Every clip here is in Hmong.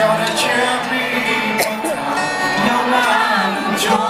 Nyob zoo, nyob Hmoob Vaj Loog Tsuag.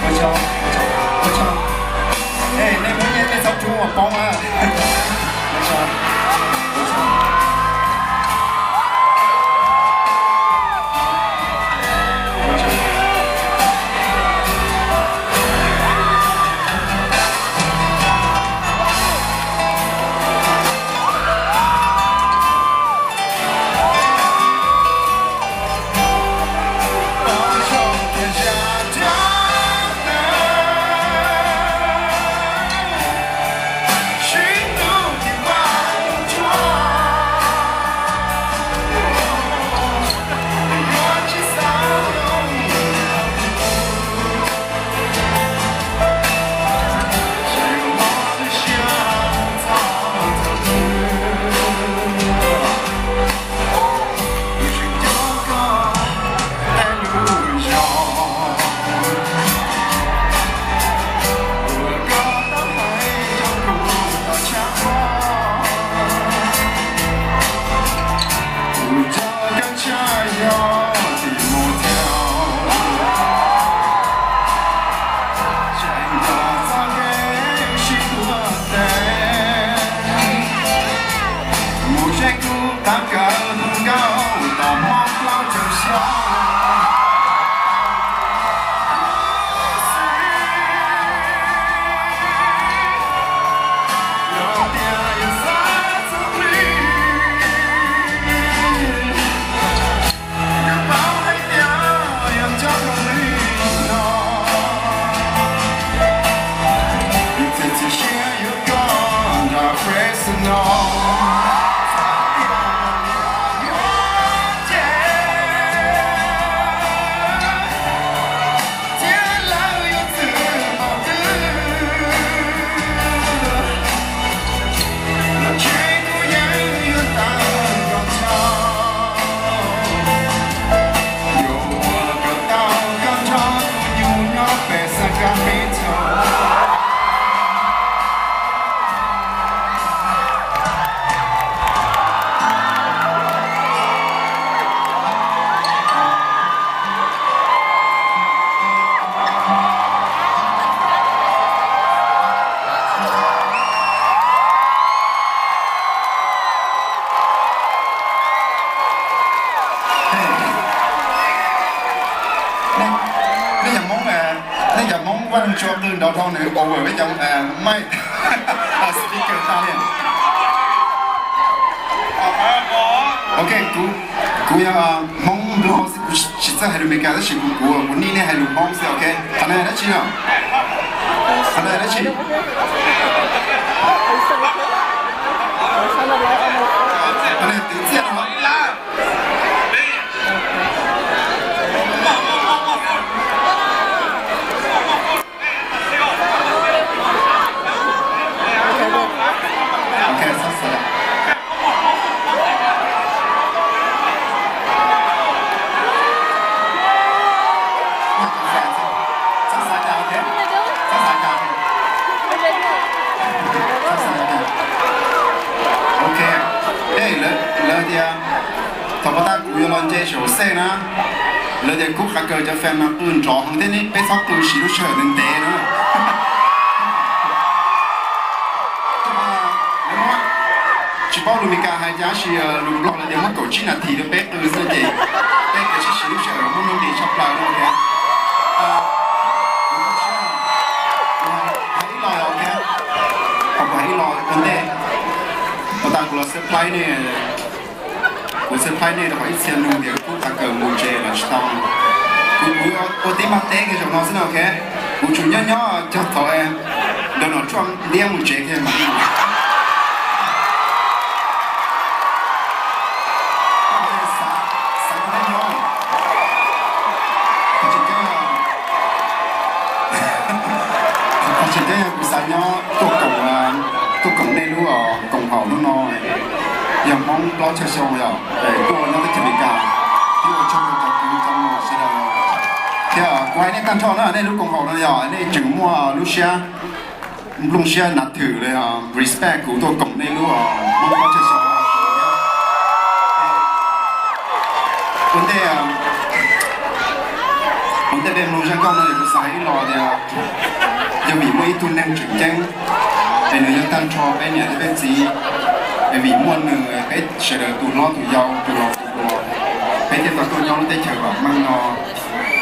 Ua tsaug, ua tsaug. Es nej muab nyiaj tej txhob rub ua poob na. Mus saib kuv qab kawm hu nkauj tom hmob plaub caug xya. Yog tias yus xav txog plig, yus paub hais tias yog cov zoo li no, yus txiav txim siab yuav koj nrog Fresno. Thiab lawv yuav txwm npaum twg los ntshe kuv yeej yuav tau nco ntsoov. Yuav ua kom tau koj nrog kuv nyuj nyob pem Sacramento. Nej cov Hmoob, nej cov Hmoob Vaj Loog Tsuag qw nrov dhau nws over peb cov mic, speaker tag li. Ok, kuv, kuv yog Hmoob Nplog xwb, kuv tsis txawj hais lus Meskas tab sis kuv, kuv, kuv nim nej hais lus Hmoob xwb, ok? Qhov no yog dab tsi no? Qhov no yog dab tsi? Qhov no yog twv txiaj no. Ok, txhob xav. Txhob xav cas, ok? Txhob xav cas. Txhob xav cas. Ok. Ej, lawv, lawv tias thaum pov tag kuv yuav los nce saum stage na, lawv tias Kub Qav Kaws cov fan mas qw nrov heev thiab ne, peb txhob qw siv lub sij hawm ntev ntev na. Tsis paub lus Meskas hais cas sis lus Nplog lawv tias muab kaum tsib nas this rau peb qw xwb ces peb kav tsij siv lub sij hawm muab nuj nqis tshaj plaws no, ok. Hais ib los, ok. Thaum kuv hais ib los ua ntej, ua tas kuv los surprise nej, kuv surprise nej rau qhov ib txhia nug tias Kub Qav Kaws mus nce los tsis tau. Kuv, kuv ua tib npaj teb kiag zaum no xwb na, ok. Kuv tsuas nyob nyob cog thaum Donald Trump ntiab mus tsev kiag mas. Xav, xav nyob, qhov tseem ceeb, qhov tseem ceeb yog kuv xav nyob tuaj koom, tuaj koom nej lub koom haum hnub no, yog Hmoob plaub caug xyoo yog kuj ua nyob teb chaws Amelikas, thiab ua tsaug rau cov kwv cov muam sawv daws. Thiab kuv hais nej tag nrho na, nej lub koom haum no yog nej tseem muaj lub siab nplooj siab nav thwm li, respect kuv tuaj koom nej lub Hmoob plaub caug xyoo. Ua ntej, ua ntej peb mloog zaj nkauj no kuv xav hais ib los tias, yog vim muaj ib tug neeg tseem ceeb es nws yog tag nrho peb niam thiab peb txiv, es vim muaj nws peb sawv daws tus hlob tus yau tus laus tus hluas, peb thiaj tau tuaj nyob lub teb chaws vam meej no.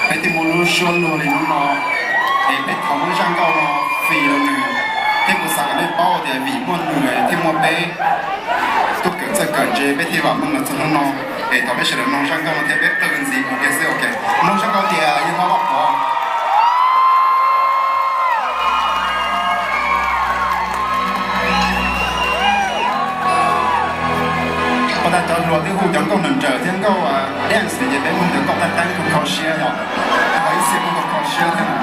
Peb thiaj muaj lub suab luag li hnub no, es peb thov muab zaj nkauj no fij rau nws, thiab kuv xav kom nej paub tias vim muaj nws thiaj muaj peb tuaj kawm txawj kawm ntse, peb thiaj vam meej los txog hnub no. Es thov peb sawv daws mloog zaj nkauj no thiab peb qw ntxiv mus ke xwb, ok. Mloog zaj nkauj tias yawg hlob Vaj Pov. Pov tas cov hluas twb hu cov nkauj nrawm nrawm thiab nkauj dance ces peb mloog cov nkauj qab qeeb kuj kho siab yom. Ho ib txhia kuj kho siab thiab.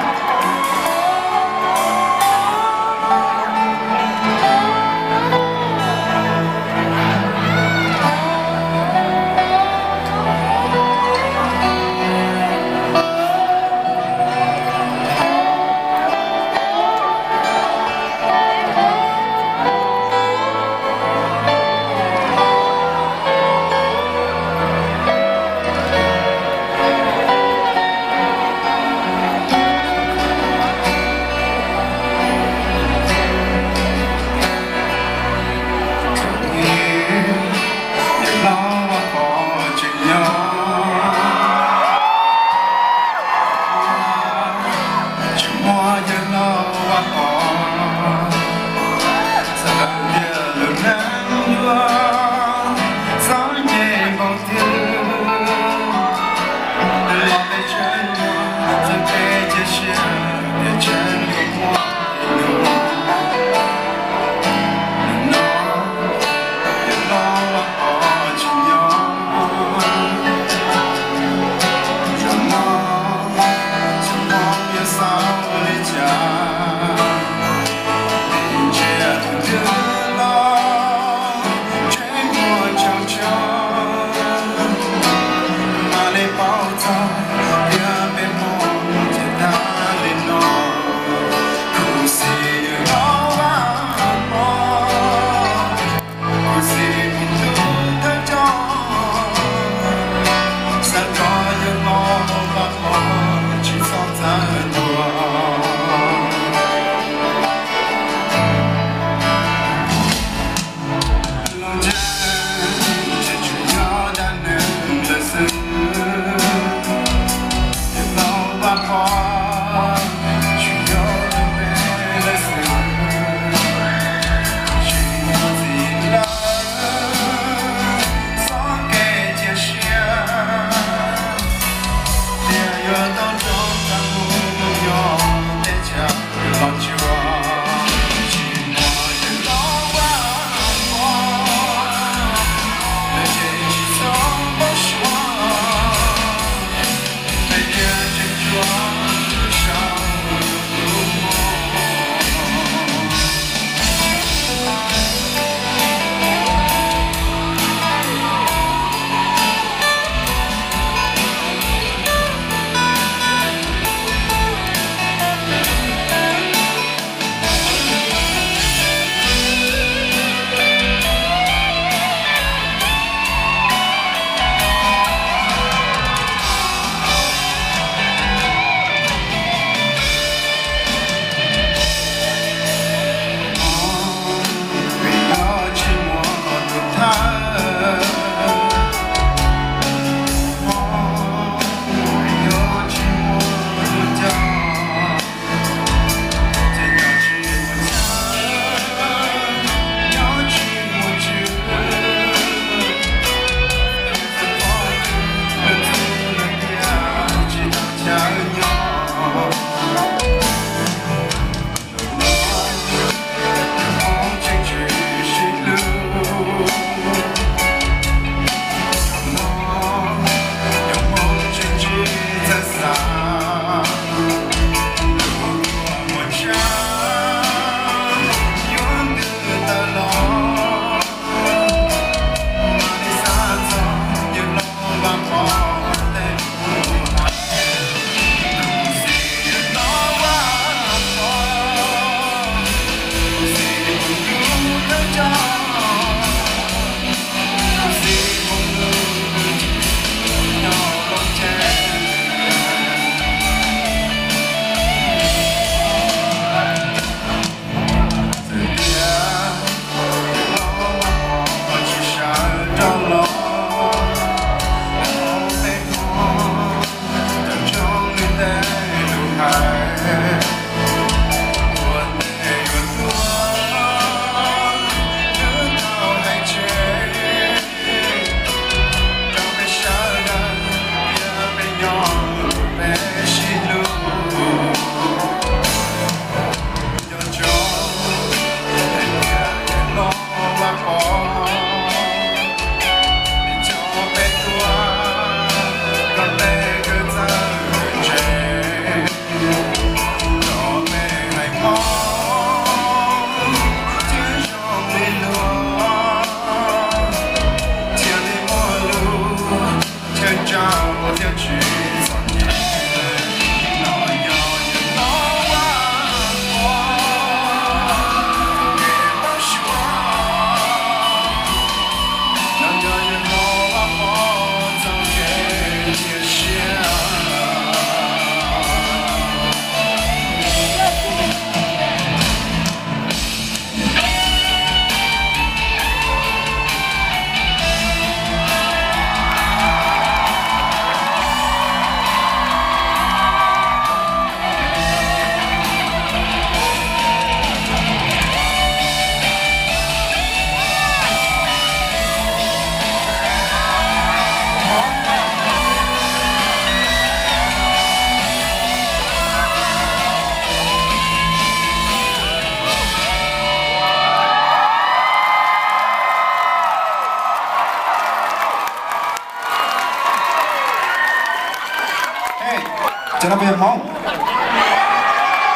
Cov no puas yog Hmoob?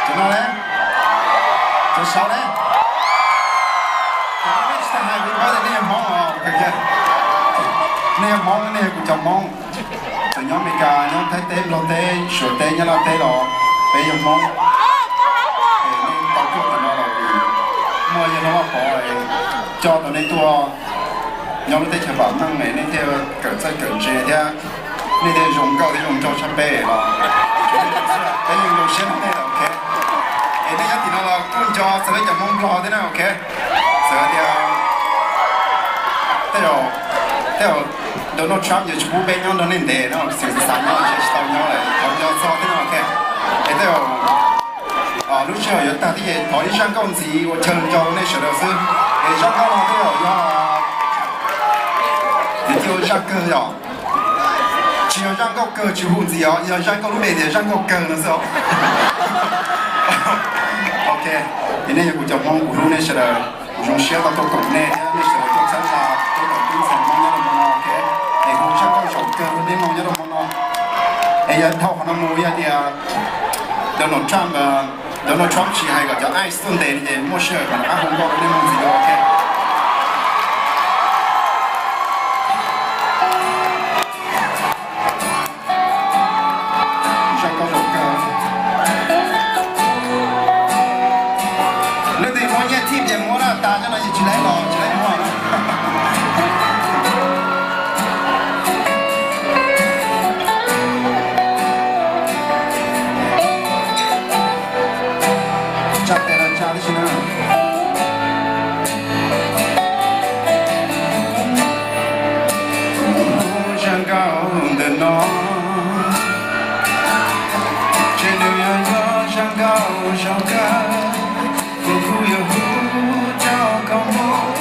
Cov no ne? Cov saud ne? Cov no nej tsis tau hais kuv paub tias nej yog Hmoob os. Nej yog Hmoob, nej yog kuv cov Hmoob. Txawm nyob Amelikas, nyob Thaib teb, Nplog teb, Suav teb, Nyab Laj teb los peb yog Hmoob. Es nej tau tuaj tim no los vim muaj yawg Hlob Vaj Pov coj tau nej tuaj nyob lub teb chaws vam meej es nej thiaj kawm txawj kawm ntse thiab nej thiaj zoo nkauj thiab zoo nraug tshaj peb los. Peb yeej zoo siab nrog nej lawm, ok. Es nej nyob tim no los kuj nco txog peb cov Hmoob Nplog thiab na, ok. Txawm hais tias tej zaum, tej zaum Donald Trump yuav tsis pub peb nyob nrog nej ntev no, xyov xav nyob los tsis tau nyob lawm, thov nco txog thiab no, ok. Es tej zaum lub sij hawm yuav tag thiab ces thov ib zaj nkauj ntxiv ua chaw nco nej sawv daws xwb. Es zaj nkauj no tej zaum yog, vim tias ua zaj kawg yom. Tsis yog zaj nkauj kawg tsis hu ntxiv os, yog zaj nkauj lub npe tias zaj nkauj kawg no xwb os. Ok, es nej yog kuv cov Hmoob, kuv hlub nej sawv daws, kuv zoo siab tau tuaj koom nej thiab nej sawv daws tuaj txhawb nqa tuaj koom tub ntxhais Hmoob nyob rau hmo no, ok. Es hu zaj nkauj zaum kawg rau nej mloog nyob rau hmo no. Es yog dhau qhov no mus yog tias Donald Trump, Donald Trump tsis hais kom cov ice tuaj ntes li ces muaj sij hawm kom rov qab hu nkauj rau nej mloog ntxiv dua, ok. Zaj nkauj zaum kawg. Leej twg muab nyiaj thij ces muab na, tas cov no ces tsis laib los tsis laib muag na. Tsa tes los tsa tib si na. Kuv hu zaj nkauj ntawm no, ces nws yog yog zaj nkauj zaum kawg, kuv kuj yuav hu rau koj mloog,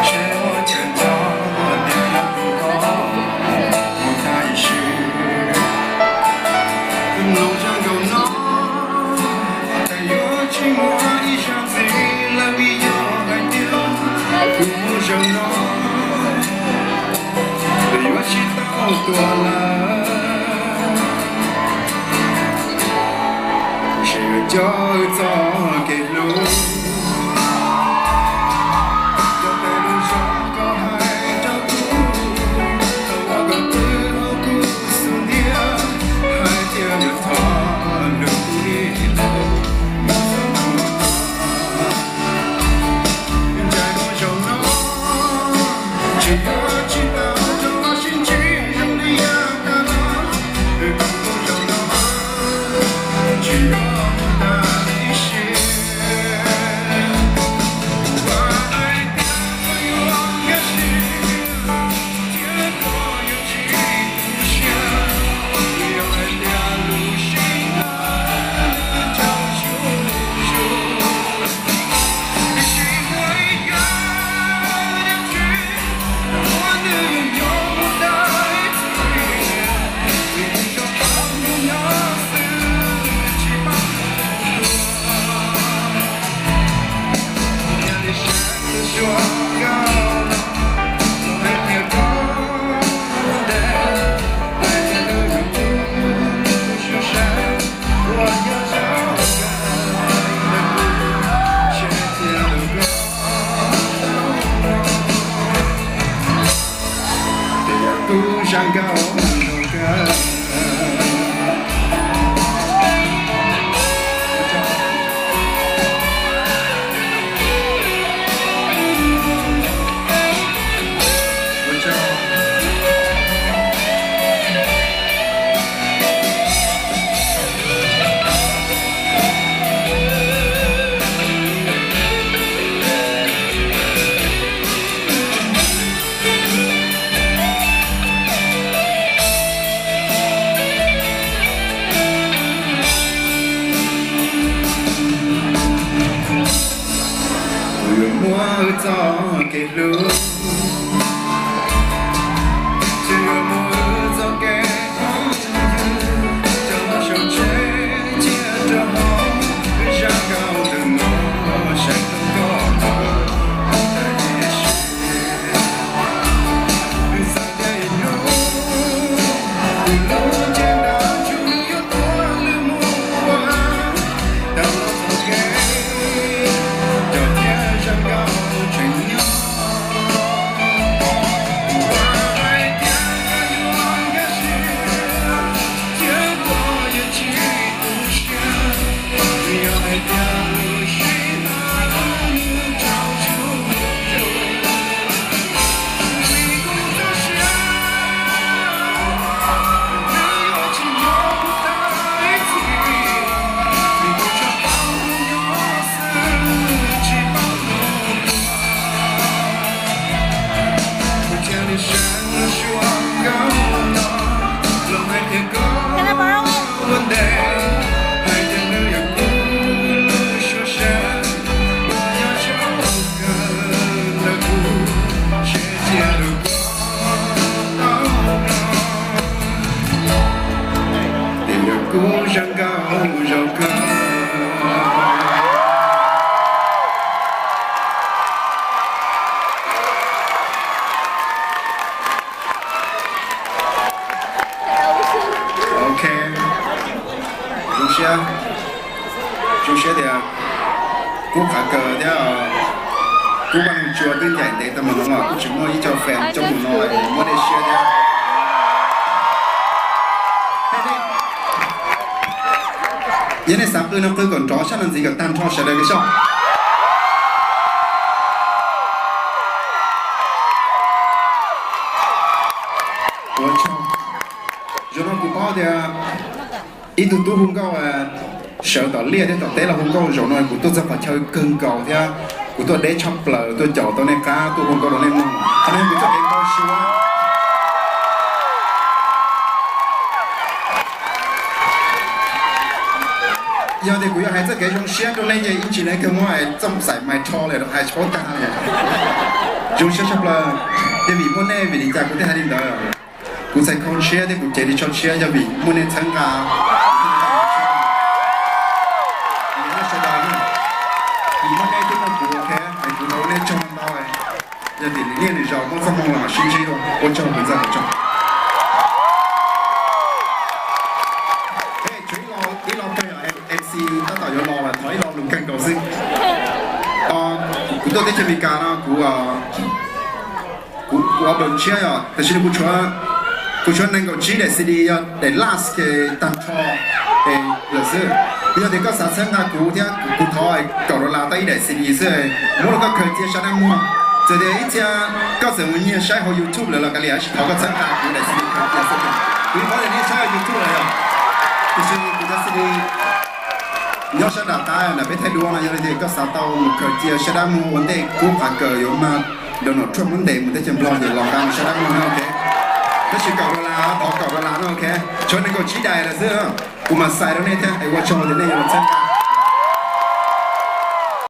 seb muaj chaw nco tias yog kuv koj mus tag ib sim. Mloog zaj nkauj no, tsis muaj ib zaj ntxiv lawm vim yog hais tias kuv mus zaum no, yuav tsis tau tuaj lawm. Seb yuav coj wb txoj kev hlub, cov tes lus zoo koj hais rau kuv, tau ua kom pw hauv kuv xub ntiag, hais tias yuav thov lus ib lus. Ntshe mus zaum no, tsis yuav tsis tau rau vaj sib ntsib zoo li yav tas los, kuv mus zaum no, tsis yuav mus tag ib sim. Ua hais tias koj yuav nkag siab, thiab koj yuav tsis tu siab, yog hais tias lub sij hawm tau tsaus zuj zus, tiam sis muaj ib yam dab tsi uas nws yuav nyob mus tau ib txhis, vim nws zoo tau hnub no xwb tsis paub tus tuag. Yog li sab tus suav nkauj no, hais tias koj ntev, hais tias nws yog tus sub sab uas nyob zoo nkauj ntawm kuv, seb tias tus koj tau hnov, ces yog kuv zaj nkauj zaum kawg. Kuv yuav muab wb txoj kev hlub, txhua yuav muab wb txoj kev phooj ywg coj los sau tseg cia rau hauv zaj nkauj ntawm no, saib rau koj tau tag ib sim. Txawm tias ib hnub kuv lub cev ntaj ntsug yuav tuag lwj Zoo siab tias Kub Qhav Kaws thiab Kub Vaj Leej Tsua twb ncaim ntev tau mus no los kuj tseem muaj ib co fan coob mus no, muab nej siab thiab. Yog nej xav qw no qw kom nrov sab no ntxiv kom tag nrho sawv daws li soj. Ua tsaug. Zaum no kuv paub tias ib tug tub hu nkauj sawv tom liaj thiab tom teb los hu nkauj, zaum no kuv tuaj txog qhov chaw kawg nkaus thiab kuv tuaj deb tshaj plaws tuaj caum tau nej qab tuaj hu nkauj rau nej mloog. Qhov no kuv txoj kev npau suav. Yog tias kuv yuav hais txoj kev zoo siab rau nej ces ib ntsis nej kawg muab txoj xaim mais rho lawm hais tsis paub tag li. Zoo siab tshaj plaws, yog vim muaj nej vim li cas kuv thiaj hais li ntawd. Kuv txhais khau tshiab thiab kuv cev ris tsho tshiab yog vim muaj nej txhawb nqa. Vim nej sawv daws, vim muaj nej thiaj muaj kuv, ok, es kuv thov ua nej tsaug ntau. Yog tias nws niaj nws zaus muaj txoj hmoo los mam sib ntsib dua, ua tsaug kuv ntxawg ua tsaug. Tshuav ib lo kawg, MC tab tom yuav los lawm, thov ib lo lus kawg nkaus xwb. Kuv tuaj teb chaws Amelikas no kuv kuv ua npaws tshiab yom, tam sim no kuv tshuav nees nkaum tsib daim CD, yog daim last ces tag nrho lawm xwb. Yog tias koj xav txhawb nqa kuv thiab kuv thov kaum dollar tau ib daim CD xwb, muab rau koj khaws cia sab dab muag. Txawm tias ib txhia koj txawm mus nyiag saib hauv YouTube lawm los kav liam, tab sis thov koj txhawb nqa kuv daim CD khaws cia xwb. Kuv paub tias nej saib hauv YouTube lawm yom, tiam sis kuv cov CD nyob sab nram qab nram peb thaij duab no, yog li tias koj xav tau mus khaws cia sab dab muag ua ntej Kub Qhav Kaws yuav mag Donald Trump muab ntes mus teb chaws Nplog ces los nqa mus sab dab muag no, ok. Tab sis kaum dollar, thov kaum dollar no, ok. Tshuav nees nkaum tsib daim lawm xwb, kuv mam xais rau nej thiab, es ua tsaug tias nej yuav los txhawb nqa.